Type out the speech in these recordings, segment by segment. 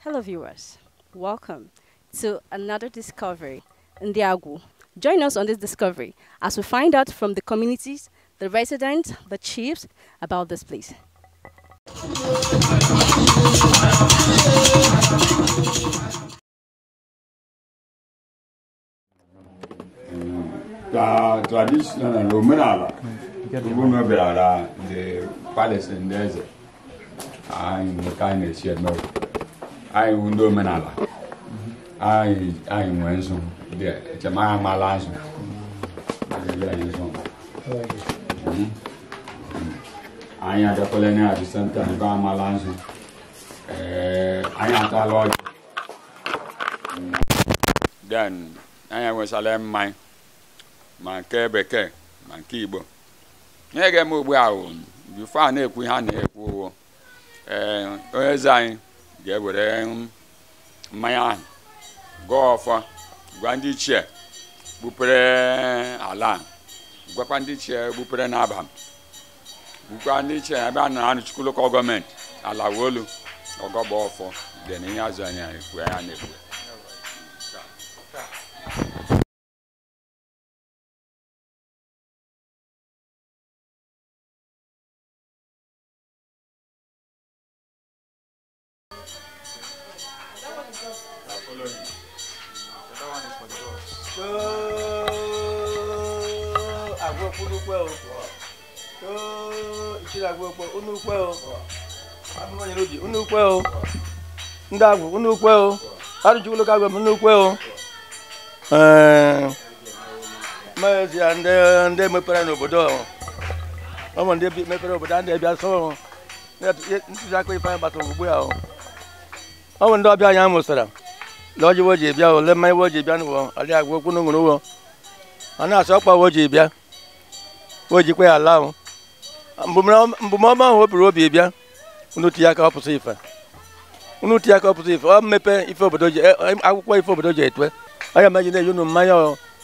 Hello viewers, welcome to another discovery in Ndiagu. Join us on this discovery as we find out from the communities, the residents, the chiefs about this place. The traditional omenala omenala the palace ndị eze anyị ka anyị na-esi eme anyị wụ ndị omenala anyị nwee nzu dị echema amala nzu anyị abịakwala na at the same time ebe amala nzu anyị atala ọjị then anyị enwesala mmanya ma nke bekee ma nke Igbo. Ihe ga-eme ugbu a bifo a na-ekwu ihe a na-ekwu onye eze anyị ga-ewere mmanya ahụ gọọ ọfọ gwa ndị ichie gbupere ala, gwakwa ndị ichie gbupere n'Abam, gwukwa ndị ichie ebe a nọ Arochukwu Local Government ala wolu ọgọgba ọfọ dị na ihe azụ anyị ekwu ya na-ekwu. Ndị agwụ unu kwe o, Arochukwu Local Government unu kwe o. Maazị ya ndị mepere n'obodo ụmụ ndị mepere obodo ndị bịa so ntụziaka ife anyị gbatara ugbu a ọ bụ ndị ọbịa anyị amụsara lee ọjị wo ji bịa ole mmanya wo ji bịa n'ụwa alị agwụ okwu n'ụṅụrụ uwo a na-asị ọkpa wo ji bịa wo jikwa ya ala ahụ mbụmọma ahụ o buru obi bịa unu tinye aka ọpụsị ife unu tinye aka ọpụsị ife ọ mmepe ife obodo ji akwụkwọ ife obodo ji etwe onye meji na-eji unu mmanya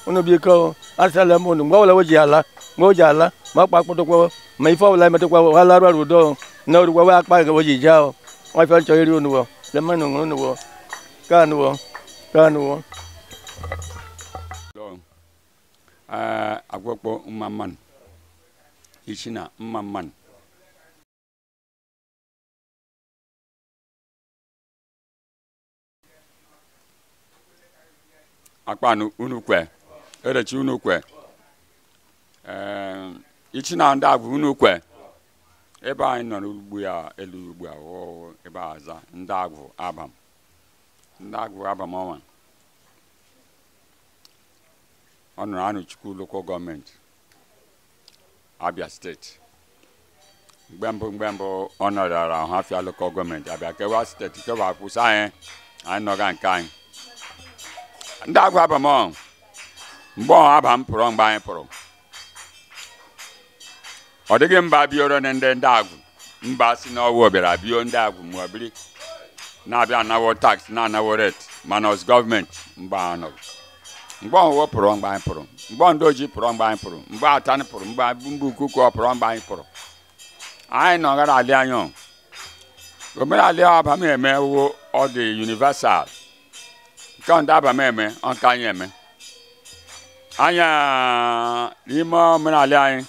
unu biko asịala m unu mgbe ọbụla o ji ala mgbe o ji ala ma ọkpa akpụtụkwa ma ife ọbụla emetụkwa ha larụ arụ udo na orukwa wa akpa o ji jee ahụ nwa ife nchọ iri unu le mmanụ ṅụrụ unu ka anụwo ka anụwo. Agwọkpọ mma mmanụ ichi na mma mmanụ akpanu unu kwe erechi unu kwe ichi na ndị agwụ unu kwe ebe anyị nọ n'ugbu ya elu ugbu a ebe aza ndị agwụ Abam ndị agwụ Abam ọnwa ọ nọrọ Arochukwu Local Government, Abia State. Mgbe mbụ ọ nọrọ Ọhafịa Local Government, Abia kewa steeti kewa kwụsị anyị anyị nọga nke anyị. Ndị agwụ Abam ọ mgbe ọ Abam pụrụ mgbe anyị pụrụ ọ dịghị mba bioro na ndị agwụ mba si n'ọwụ bịara bio ndị agwụ ma ọ biri na-abịa anawo tax na-anawo rate mana ọs gọọmenti mgbe a nọrọ mgbe ọwụwa pụrụ mgbe anyị pụrụ mgbe ndị ojii pụrụ mgbe anyị pụrụ mgbe atanị pụrụ mgbe mba ukuku ọ pụrụ mgbe anyị pụrụ anyị nọgara alị anyị omenala Abam eme wo ọ dị universal nke ndị Abam eme ọ nke anyị eme anya n'ime omenala anyị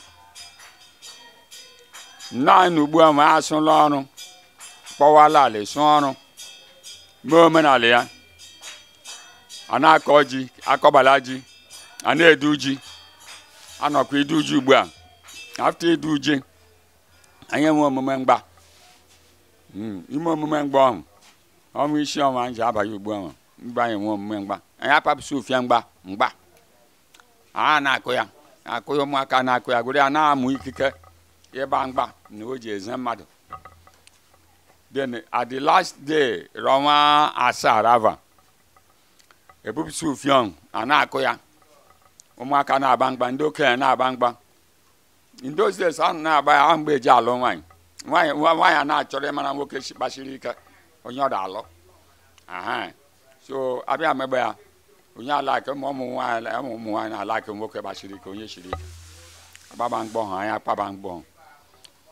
nna anyị ugbu a ma asụla ọrụ kpọwala ala sụ ọrụ mee omenala ya a na-akọ ji akọbala ji a na-edu ji anọkwa idu ji ugbu a after idu ji anyị enwe omume mgba ime omume mgba ọhụ ọnwa isi ọnwa anyị ji abaghị ugbu ahụ mgbe anyị enwe omume mgba anyị apapụsị ofia mgba mgba a na-akụ ya akụ ya ụmụaka na-akụ ya gwere ya na-amụ ikike ịgba mgba na o ji eze mmadụ. Then at the last day rọnwa asaa rava ebupụsị ufiọn a na-akụ ya ụmụaka na-agba mgba ndị okenye na-agba mgba in those days a na-agba ya mgbe eji alụ nwaanyị nwaanyị a na-achọrọ ịmara nwoke kpachiri ike onye ọ da-alụ so abịa megbe ya onye alaki ụmụ nwaanyị na-alaki nwoke kpachiri ike onye shiri ike agbaba mgbọ hụ anya kpaba mgbọ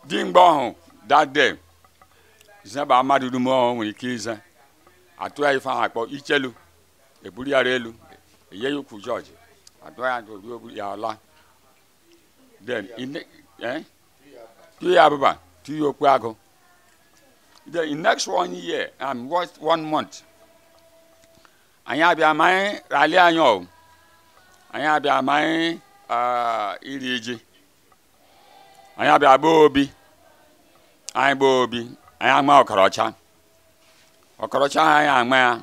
di mgbọ hụ that day zeba mmadụ dum ọ nwere ike ize Atụ ya ife ahụ akpọ ichelu, eburu ya elu, enye ya ukwu jọji, atụ ya ruo ya ọla. Then tụ ya abụba, tụ ya okpu agụ. Then in next one year and 1 month, anyị abịa ma anyị rali anyị ọ anyị abịa ma anyị iri ji, anyị abịa gbaa obi, anyị gbaa obi, anyị ama ọkara ọcha. Ọkara ọcha anyị ama ya,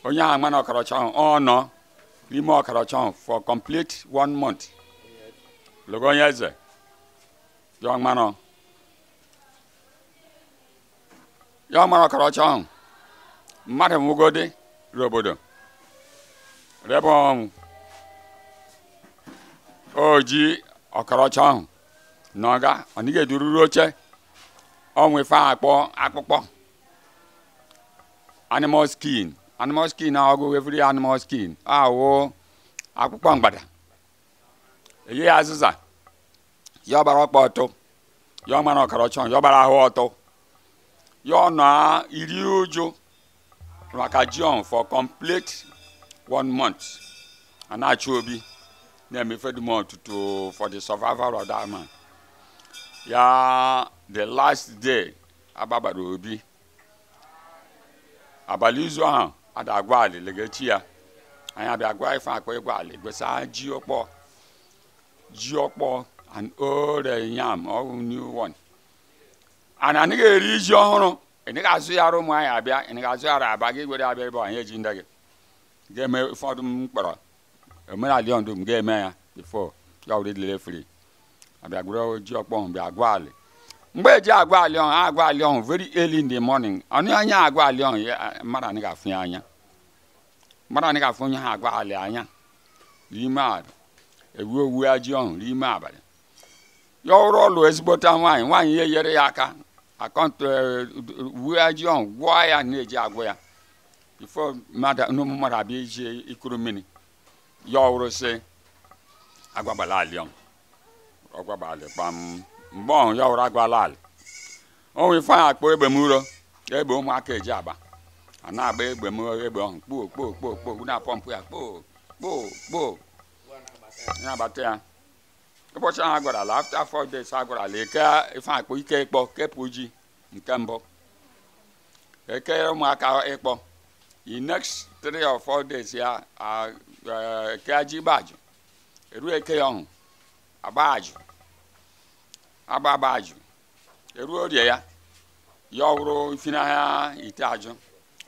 onye ama na ọkara ọcha ahụ ọ nọ n'ime ọkara ọcha ahụ for complete 1 month. Logo onye eze ya ọmanọ ya ọmara ọkara ọcha ahụ, mmadụ nwugodi n'obodo rebe ọnwụ o ji ọkara ọcha ahụ na ọga ọ nịghị edururu oche ọnwụ ife akpọ akpụkpọ animal skin. Animal skin ọgụ every animal skin awụ akpụkpọ mgbada, enye ya azịza, ya ọgbara ọkpa ọtụ, ya ọmara ọkara ọcha ahụ, ya ọgbara ahụ ọtụ, ya ọ na iri ụjụ maka ji ọhụ for complete 1 month. A na-achụ obi na-eme ife dum ọtụtụ for the survival of that man. Ya the last day agbabara obi, abalị izu ahụ ada agwa alị legechi ya, anyị abịa gwa ife akpa ịgwa alị gwesa ji ọkpọ, ji ọkpọ and ore yam ọwụ new one. And anaghị eri ji ọhụrụ, ị naghị azụ ya arụ ụmụ anyị abịa, ị naghị azụ ya arụ aba gị gwere abịa ebe anyị eji ndị gị ga-eme ụfọdụ m kpọrọ omenala ndụ m ga-eme ya before ya were lele free. Abịa gwere ji ọkpọ ahụ bịa gwa alị. Mgbe eji agwa alị ọhụ, agwa alị ọhụ very early in the morning. Ọnụ anya agwa alị ọhụ, mmadụ anaghị afụ ya anya, mmadụ anaghị afụ onye ha agwa alị anya n'ime abalị, ewu owu ji ọhụ n'ime abalị. Ya ọrụ ọlụ ezigbota nwaanyị, nwaanyị ya enyere ya aka akọntụ wuo ji ọhụ gwụọ ya na-eji agwụ ya before mmadụ mmadụ abịa iji ikuru mmiri. Ya ọhụrụ sị agwagbala alị ọhụ, ọgwagba alị kpam. Mgbe ọhụ ya ọhụrụ agwala alị onwe ife anyị akpọ egbe m uro, egbe ụmụaka eji agba, a na-agba egbe m egbe ọhụ kpoo kpoo kpoo kpoo, na-apọmpụ ya kpoo kpoo kpoo, na-agbata ya. Ụbọchị ahụ agwarala after 4 days agwarala eke ife akpọ ike ịkpọ kepụ ji nke mbụ, eke ụmụaka ịkpọ. In next 3 or 4 days ya eke ji gbajụ, eru eke ya ọhụ agba ajụ, agba agba ajụ, eru orie ya, ya ọhụrụ ifi n'ahịa ite ajụ,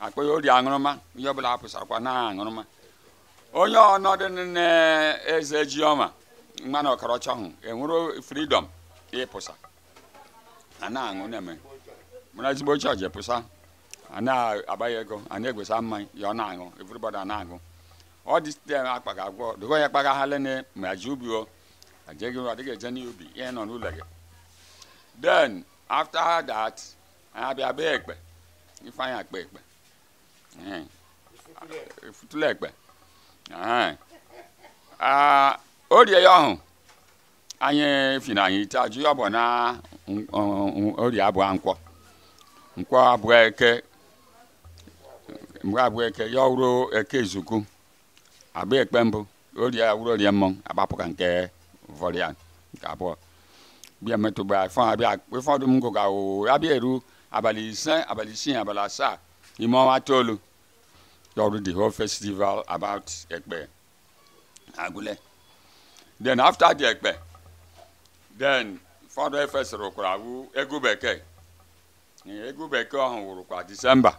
akpọ ya orie aṅụrụma, ihe ọbụla apụsakwa na aṅụrụma. Onye ọnọdụ na-eze ji ọma mmanụ ọkara ọcha ahụ enwere freedom ịpụsa, a na-aṅụ na-eme mara ezigbo chọọchị pụsa, a na-agba ya ego, a na-egwesa mmanya ya ọ na-aṅụ, everybody a na-aṅụ. Ọ dị site akpa ga-agwọ dịgo ya kpaga ha lene ma ji ubi o ajeghị adịghị eje n'ubi ihe nọ n'ụlọ gị. Then after that anyị abịa bee ekpe, ife anyị akpa ekpe, efutula ekpe. Orie ya ọhụ anyị fi na anyị ite ajụ ya bụ na orie abụọ nkwọ, nkwọ abụọ eke, mgbe abụọ eke ya ọhụrụ eke izuku agba ekpe mbụ, orie ya wụrụ orie mmọnwụ agbapụka nke vọrịa nke abụọ bịa metụgba abịa ụfọdụ m gụga abịa eru abalị 5, abalị 6, abalị 7 ime ọnwa 9 ya ọrụ the whole festival about ekpe agụle. Then after the ekpe, then ụfọdụ efesịrị kwara awụ egwu bekee, egwu bekee ọhụ wụrụkwa Disemba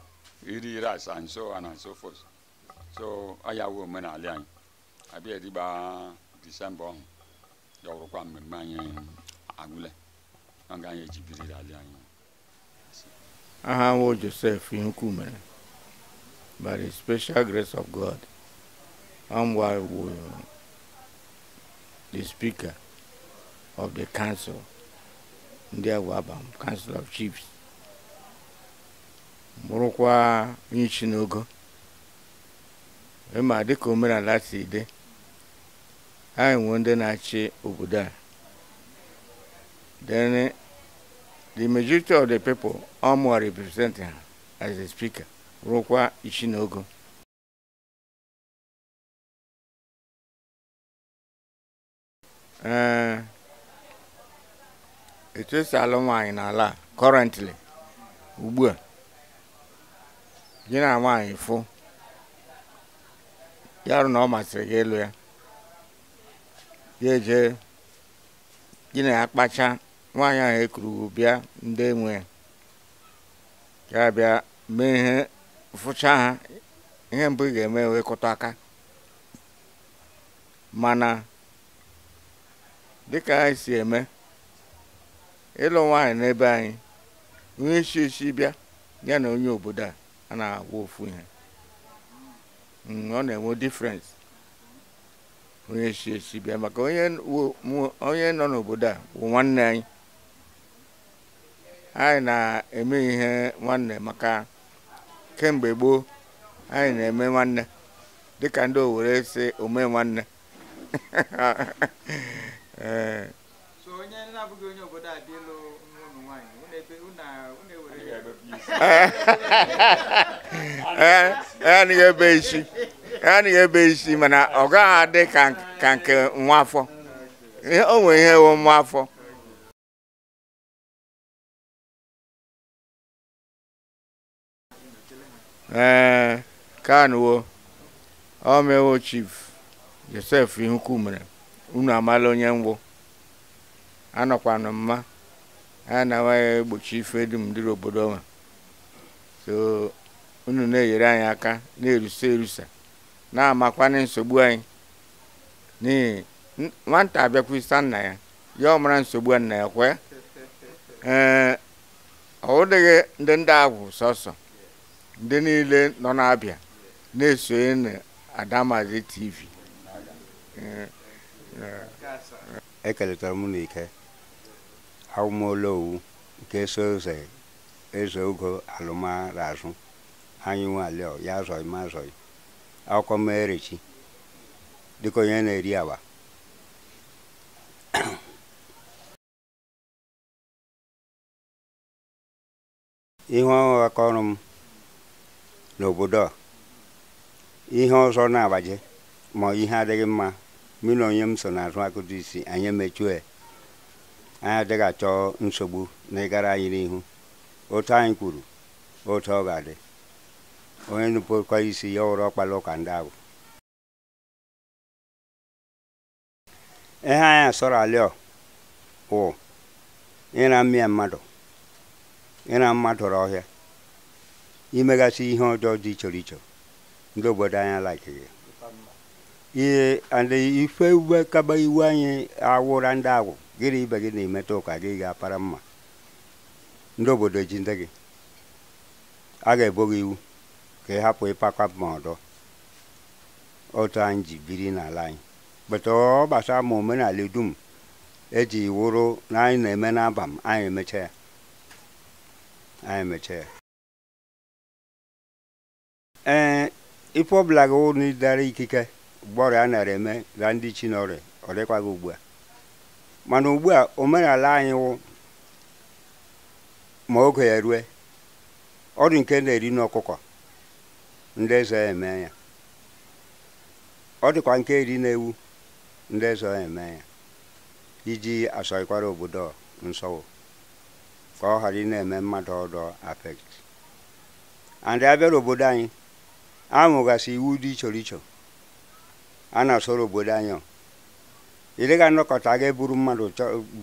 17 and so on and so forth. So ọ ya wụ omenala anyị abịa erigba Disemba ọhụ ya wụrụkwa mmemme anyị agwụle ọ ga anyị eji biri ala anyị. Aha m wụ Joseph Nkwumere. By the special grace of God, I'm the speaker of the council, Ndị Council of Chiefs. Bụrụkwa onye isi n'ogo, ma dịka omenala si dị, anyị nwee ndị na-achị obodo a. Then the majority of the people, I'm representing as a speaker. rụkwa isi na ogo. Ee, etu esi alụ nwaanyị n'ala a currently ugbu a, gị na nwaanyị fụ ya rụ na ọ masịrị gị ịlụ ya, ya eje gị na ya kpacha nwaanyị ahụ ekuru bịa ndị enwe ya, ya bịa mee ihe fụcha ha. Ihe mbụ ị ga-eme wee kụta aka, mana dịka anyị si eme ịlụ nwaanyị n'ebe anyị, onye isi isi bịa ya na onye obodo a na-agwa ofu ihe. Ọ na-enwe difference onye isi esi bịa, maka onye nọ n'obodo a bụ nwanne anyị. Anyị na-eme ihe nwanne maka kemgbe gboo anyị na-eme nwanne, dịka ndị Owerri si ome nwanne. So onye na-abụghị onye obodo a dị ịlụ nwa unu nwaanyị, unu ewere ya? Anaghị ebe isi, mana ọ gaghị adị ka nke nwa afọ. O nwere ihe wụ nwa afọ. Ee, kanuwo omewo Chief Joseph Ihukwu mere unu amala onye ngwụ anọkwanụ mma a na-enweghị egbochi ife dum dịrị obodo nwa. So unu na-enyere anyị aka na-erusa erusa na-amakwana nsogbu anyị, n'ihi nwata abịakwusa nna ya, ya ọ mara nsogbu nna ya kwe. Ee, ọ dịghị ndị ndị agwụ sọsọ ndị niile nọ n'Abịa na-esonye na Adamazi TV. Ekeletara m n'ike awụmolowu nke so eze ogo alụmarazụ anyị nwalio ya azọghị ma azọghị akwụkwọ mmerechi dịka onye na-eri awa. Ihe ọrụ aka ọrụ m n'obodo a, ihe ọzọ na-agbaje ma ihe adịghị mma, mụ na onye m so n'azụ akụdụ isi anyị emechue. Anyị adịghị achọ nsogbu na ịgara anyị n'ihu. Otu anyị kwuru otu ọ ga-adị. Onye nupụkwa isi ya ọrụ ọkpala ụka ndị ahụ. Ihe anyị asọrọ alịọ wụ ịra mmịa mmadụ, ịra mmadụ ọhịa, imegasị ihe ọjọọ dị iche iche ndị obodo anyị alaikighi. Ihe and ife uwe kaba iwu anyị awụra ndị agwụ gịrị ibe gị na-emeta ụka gị ga-apara mma. Ndị obodo ji ndị gị a ga-ebo gị iwu ka ị hapụ ịpakwa ma ọdọ. Otu anyị ji biri n'ala anyị bụta ọ gbasara ma omenala dum eji wụrụ na anyị na-eme n'abam, anyị emecha ya, anyị emecha ya. Ee, ife ọbụla gị wụ n'idara ikike gbọrọ a nara eme na ndị chi n'ọrịa ọ dịkwaghị ugbu a. Mana ugbu a omenala anyị wụ ma oge ya rue, ọrụ nke na-eri n'ọkụkọ ndị eze eme ya, ọ dịkwa nke eri na-ewu ndị eze eme ya, iji asọịkwara obodo nsọ ka ọ ghara ị na-eme mmadụ ọdọ affect. And abịara obodo anyị amụgasị iwu dị iche iche a na-asọrọ obodo anyị. Ị dịghị anọkọta ga buru mmadụ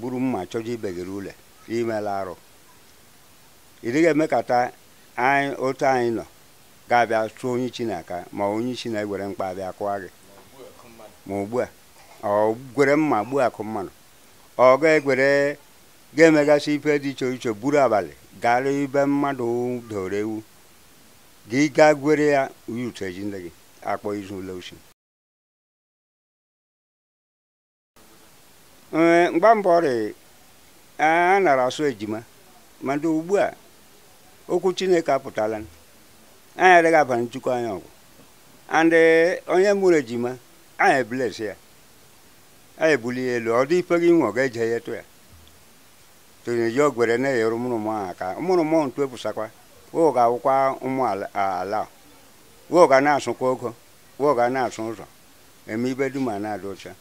buru mma chọje ibe gị ụlọ imela arụ. Ị dịghị emekata anyị otu anyị nọ ga-abịa tụọ onye chi n'aka ma onye chi na-egwere mkpa abịa kụwa gị ma ugbu a ọ gwere mma gbuo akụ mmanụ, ọ ga-egwere ga-emegasị ife dị iche iche buru abalị gara ibe mmadụ doro ewu gị gaa gwere ya uyutu eji ndị gị akpọ izu ụlọ oshi. Ee, mgba mbọ ọrịa a nara asụ ejima, mana ugbu a okwu Chineke apụtala, anyị adịghị abanye Chukwu anyị ọgụ. And onye mụrụ ejima anyị eblesi ya, anyị ebuli ya elu, ọ dị ife gị nwe ọ ga-eje ya tụ ya tụnye ji ogwere na-enyere ụmụrụmụ ahụ aka. Ụmụrụmụ ntụ epụsakwa Wo ga-awụkwa ụmụ ala wo ga na-asụkwa ogo wo ga na-asụ ụzọ eme ibe dum a na-adị ọcha.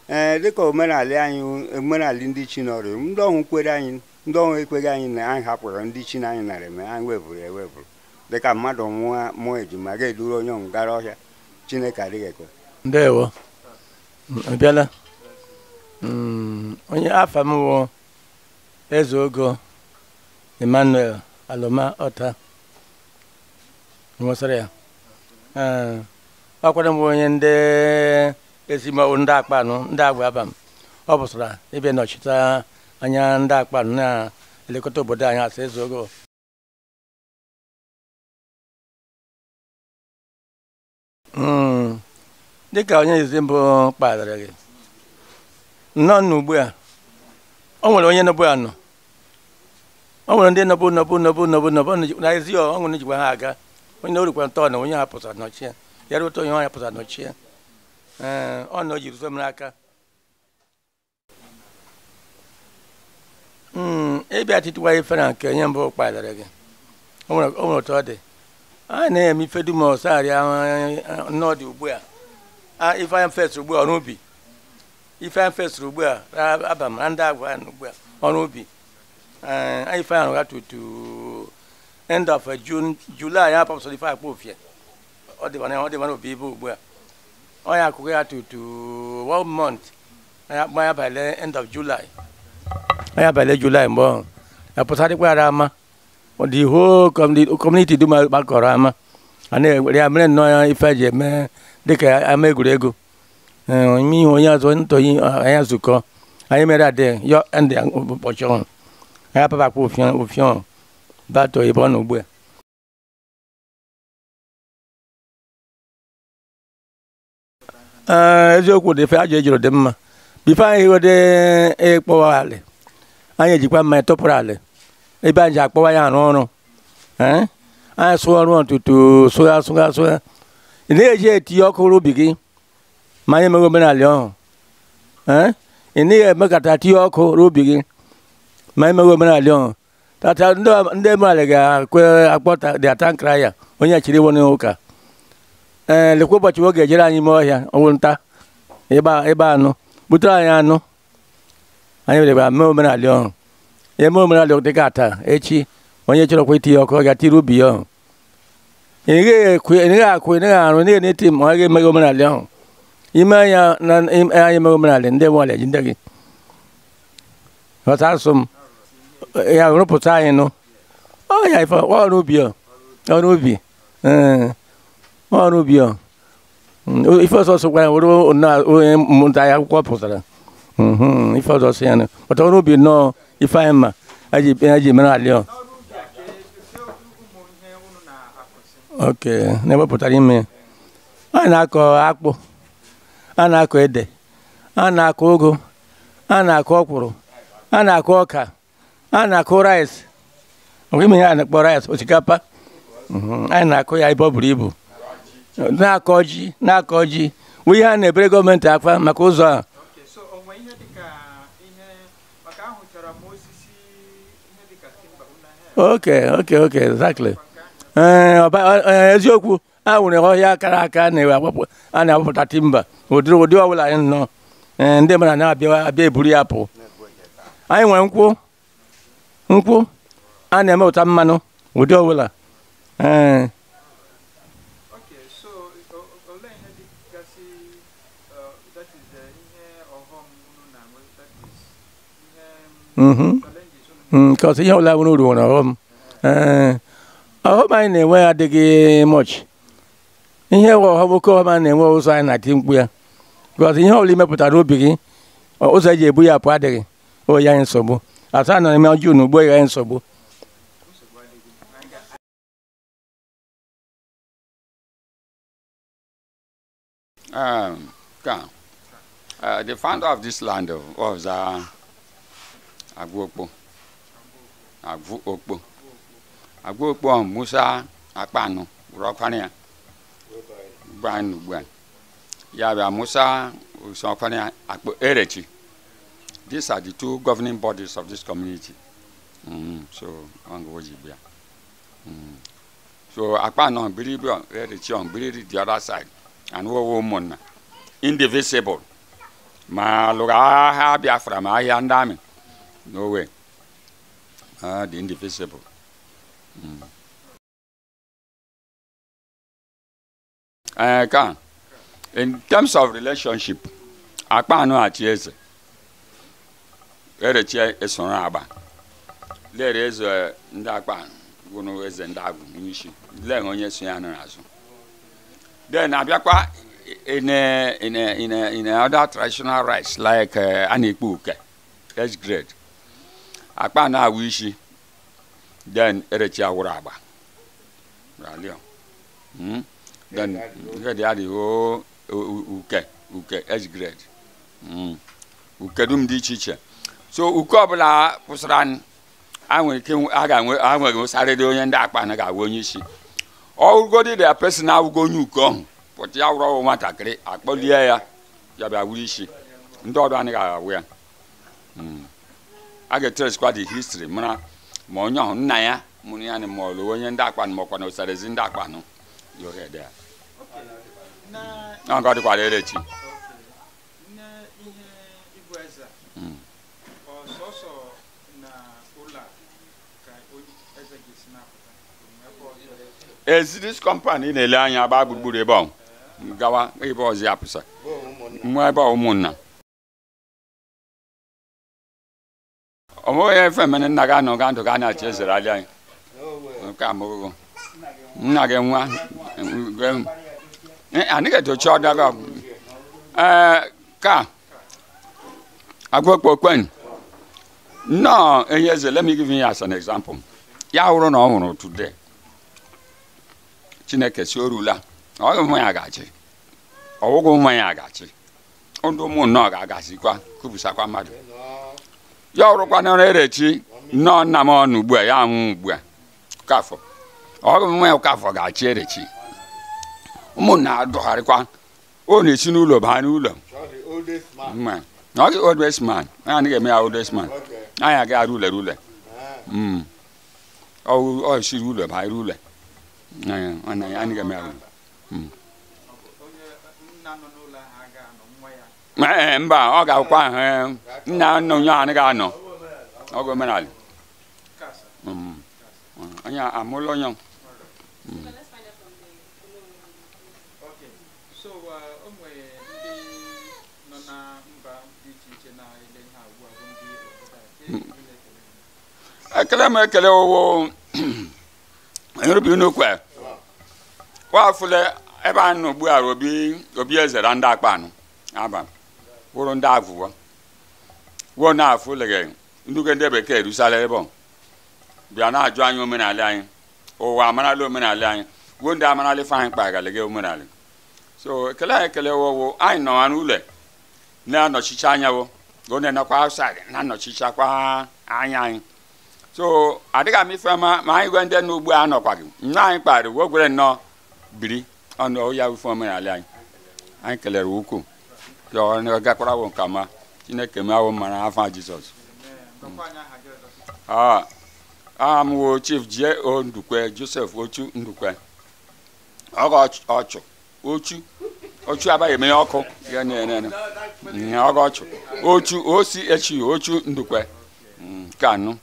Ee, dịka omenala anyị, omenala ndị chi nọrọ, ndị ọhụ kwere anyị, ndị ọhụ ekweghị anyị na anyị hapụrụ ndị chi na anyị nara eme, anyị wevụrụ ewevụrụ. Dịka mmadụ mụọ ejima ga-eduru onye ọhụ gara ọhịa, Chineke adịghị ekwe. Ndewo, ị bịala. Onye afa m wụ Eze Ogo Emmanuel Aloma Ọta nwesịrị ya. Ee, ọkwado m onye ndị ezigbo ndị Akpanụ, ndị Agwa Abam. Ọ bụsara ịbịa nọchite anya ndị Akpanụ na-elekọta obodo anyị asị Eze Ogo. Dịka onye izi mbụ kparịrị gị nnọọ ugbu a, o nwere onye nọbụ anọ, o nwere ndị nọbụ nọbụ nọbụ nọbụ nọbụ na ezi ọ nwere njikwa ha aga, onye na orikwa ntọ na onye ha pụtara nọchie ya rute, onye ha pụtara nọchie. Ee, ọ na o jiri m n'aka ịbịa titiwa ife na nke onye mbụ kparịrị gị. O nwere otu ọ dị anyị na-eme ife dum ọsarịa nnọọ dị ugbu a. Ife anyị fesiri ugbu a ọrụ ubi, ife anyị fesiri ugbu a Abam na ndị Agwa ugbu a ọrụ ubi anyị, ife anyị rụga tutu end of June, July ya papụsara ife akpa ofie ọ dịbana obi ibe ugbu a ọ ya akụkọ ya tutu one month anyị abalị end of July, anyị abalị July mgbe ọ ya pụtarịkwara ama the whole community dum gbakọrọ ama a na-ewere ya mere nnọọ ife eji eme dịka ama egwuregwu ihe onye ọzọ ntọghị anyị zukọ anyị mere adị yọ ndị ụbọchị ọhụrụ anyị apapakwa ofion bato ebe ọ nọ ugbu a. Ee, eziokwu dị ife ajọ ejiri dị mma bifo anyị ghode ịkpọwa alị, anyị ejikwa mmanya tụpụrụ alị ebe anyị ji akpọwa ya arụ ọrụ. Anyị sụọ ọrụ ọtụtụ sụgha sụgha sụgha, ị na-eji etinye ọkụ n'ubi gị ma anyị emeghị omenala ọhụ. Ị naghị emekata tinye ọkụ n'ubi gị ma anyị emeghị omenala ọhụ. Tata ndị omenala ga-akwe akpọ dị atankara ya onye chiri iwu n'ụka. Ee, lekwa ụbọchị oge ejere anyị ime ọhịa ọwụ nta ịgba anụ butere anyị anụ, anyị werekwa mee omenala ọhụ. Eme omenala dịka taa echi onye chọrọkwa itinye ọkụ ọ ga-atiri ubi ya ọhụ. Ị naghị akụ, ị naghị arụ, ị naghị na-eti ma ọ ga-emeghe omenala ọhụ ime anya na anyị emeghe omenala ndị nwe ji ndị gị ghọta asụ m ya rụpụta anyị nụ ọ ya ife ọrụ ubi ọrụ ubi ọrụ ubi ife ọzọ sokwa were onye mmụta ya akwụkwọ pụtara ife ọzọ si ya nụ pụta ọrụ ubi nnọọ ife anyị ma eji mere alị ọ ok na-ewepụtara ime a na-akọ akpụ, a na-akọ ede, a na-akọ ụgụ, a na-akọ ọkwụrụ, a na-akọ ọka, a na-akọ rice. Ime ya na-akpọ rice osikapa, anyị na-akọ ya ebe ọ buru ibu, na-akọ ji, na-akọ ji wụ ihe a na-ebere gọọmenti akwa maka ụzọ a. Ok ok ok exactly. Ee, eziokwu a nwere ọhịa kara aka a na-awepụta timba ụdịrị ụdị ọbụla anyị nọ. Ndị mmadụ na-abịa abịa eburu ya pụ. Anyị nwere nkwụ, nkwụ a na-emepụta mmanụ ụdị ọbụla. Ee, nke ọzọ ihe ọbụla nwere uru nwere ọghọm. Ee, ọghọm anyị na-enwe adịghị much. Ihe ọghọm oke ọghọm anyị na-enwe ụzọ anyị na-ati mkpu ya, because ihe ọbụla imepụtara ubi gị ụzọ eji ebu ya apụ adịghị o ya anyị nsogbu asa nọ n'ime ọjọọ na ugbo ya anyị nsogbu. The founder of this land was Agwu Okpo. Agwu Okpo. Agwu Okpo Musa Akpanu rọkwana ya ugbu a. Ya bịa Musa usokwana ya Akpo Erechi. These are the two governing bodies of this community. So, ọ ngo ji bịa. So Akpano biri Erechi on biri the other side and wo ụmụnna indivisible ma lụrụ agha Biafra ma ahịa ndị amị no way. The indivisible. Ka in terms of relationship, Akpano achị eze Erechi esoro agba lere eze ndị Akpano gwụrụ eze ndị agwụ n'isi lee onye so ya nọ n'azụ. Then abịakwa in other traditional rites like a na-ekpe uke age grade, Akpano awụ isi, then Erechi awụrụ agba ralio. Then adịghị uke uke age grade uke dum dị iche iche. So uke ọbụla kwụsịrị anyị a ga-enwe onye ndị Akpano ga-awụ onye isi. Ọgụgodi the person awụgo onye uke ọhụ pụta ya wụrụ ọwụ nwatakịrị akpọlie ya ya bịa wuru isi ndị ọbịa anaghị awụ ya. A ga-eteresikwa the history mara ma onye ọhụ nna ya mụrụ ya ma ọ lụọ onye ndị Akpano ma ọkwa na osarezi ndị Akpano na nke ọ dịkwara Erechi. Ezi this company na-ele anya gbaa gburugburu ebe ọ gawa ebe ọzọ ya pụsa nwa ebe ụmụnna ọ bụghị efe mere nna gị anọ ga ndụ ga na-achị ezere ali anyị nke amụghị nna gị nwa anyị ga-edochi ọdọ gị ka agwakpokwen nnọọ enye eze. Let me give you as an example. Ya hụrụ na ọ hụrụ today Chineke si orula ọ ụmụ ya ga-achị ọwụghị ụmụ ya ga-achị ndụ ụmụ nnọọ ga-agazikwa kubusakwa mmadụ ya ọrụkwa na Erechi nnọọ nna m ọnụ ugbu a ya anwụ ugbu a Okafọ ọghụ ụmụ ya Okafọ ga-achị Erechi ụmụnna adọgharịkwa ọ na-esi n'ụlọ baa n'ụlọ. Ọ gị oldest man anyị anaghị eme ya oldest man anyị agaghị arụ ule rule ọ siri ụlọ baa rule anyị anaghị eme ya rule. Mba ọ ga-akwụkwa ahụ nna nna onye anaghị anọ ọgụ omenala onye amụla onye. Ekele m ekele owo nrubi nnukwu wafule ebe a nọ ugbu a obi eze na ndị Akpano aba wụrụ ndị agwụgwọ wụọ na-afụleghị ndị ndị bekee erusala ebe bịa na-ajụ anyị omenala anyị ụwa amarala omenala anyị wuo ndị amarala ife anyị kpagara omenala. So ekele anyị ekele wowo anyị nọ n'ụlọ na-anọchicha anya wo onye nọkwa outside na-anọchichakwa anya anyị. So adịghị m ife ma anyị gwe ndị n'ugbu a nọkwa gị nnọọ anyị kparị wo gwere nnọọ biri ọnụ ya ife omenala anyị anyị kelere ukwuu gakwara wo nke ọma Chineke mee mara afọ Jizọs. Aha m wo Chief J.O. Ndukwe Joseph Ochu Ndukwe ọgọ ọchụ ochu ochu abaghị eme ọkụ ya na ọgọ ọchụ ochu OCHU Ochu Ndukwe nke anọ.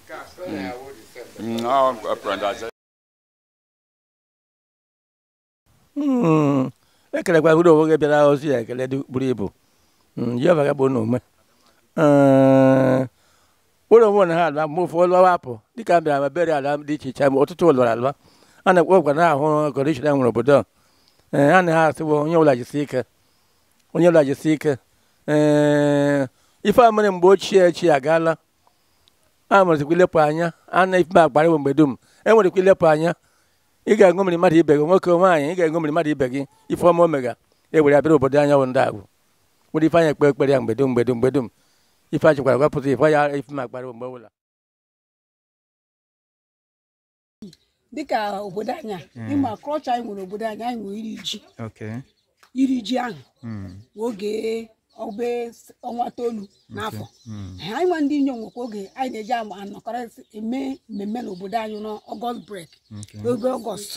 Ekelekwa bụrụ onwe gị bịara ozi ya ekele dị buru ibu Jehova ga bụ n'ome ụlọ onwe na ha ala mgbe ụfọdụ lọwa apụ dịka m bịara ma bere ala dị iche iche ọtụtụ ụlọ alụwa a na-ekwe ọgwa na ahụ kọndishọn nwere obodo ee a na ha asịwo onye ọbụla jisi ike onye ọbụla jisi ike ee ife a mere mgbe ochie echi agaala a nwerekwa ilepụ anya a na ife akparịwo mgbe dum e nwerekwa ilepụ anya ị ga-eṅomiri mmadụ ibe gị nwoke nwaanyị ị ga-eṅomiri mmadụ ibe gị ife ọma omega e were abịara obodo anya bụ ndị agwụ nwere ife anya ekpe ekpere ya mgbe dum mgbe dum mgbe dum ife achikwara gwapụta ife ya ife ma akparịwo mgbe ọbụla. Dịka obodo anyị ịma kọlchọ anyị nwere obodo anyị anyị nwere iri ji. Iri ji ahụ oge obe ọnwa 9 n'afọ. Anyị nwa ndị inyom nwekwa oge anyị na-eji anọkọrọ eme mmemme n'obodo anyị n'Ọgọst break, n'oge Ọgọst.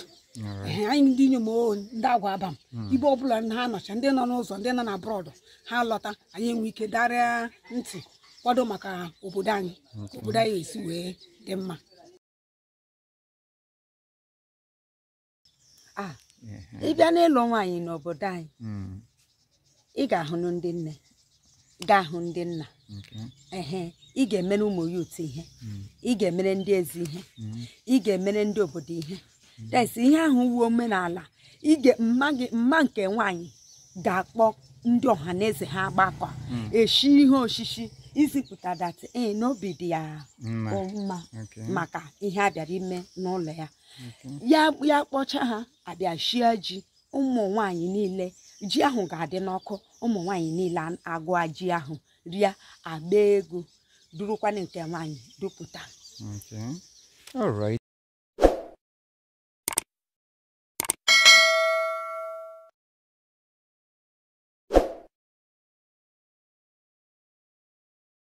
Anyị ndị inyom ndị agwa abam ibe ọbụla ha nọcha, ndị nọ n'ụzọ, ndị nọ na brọdụ, ha lọta, anyị enwe ike darịa ntị kwado maka obodo anyị, obodo anyị esi wee dị mma. Ị bịa n'ịlụ nwaanyị n'obodo anyị, ị ga-ahụ ndị nne, ga-ahụ ndị nna, ehe, ị ga-emere ụmụ yut ihe, ị ga-emere ndị ezi ihe, ị ga-emere ndị obodo ihe. Des ihe ahụ wuo omenala, mma nke nwaanyị ga-akpọ ndị ọha na eze ha agbakọ eshi ihe oshishi izipụta dat n'obi dị ya mma maka ihe a bịara ime n'ụlọ ya. Ya kpọcha ha abịa shie ji, ụmụ nwaanyị niile ji ahụ ga-adị n'ọkụ, ụmụ nwaanyị niile agụa ji ahụ rie, agba ego durukwana nke nwaanyị dupụta. All right.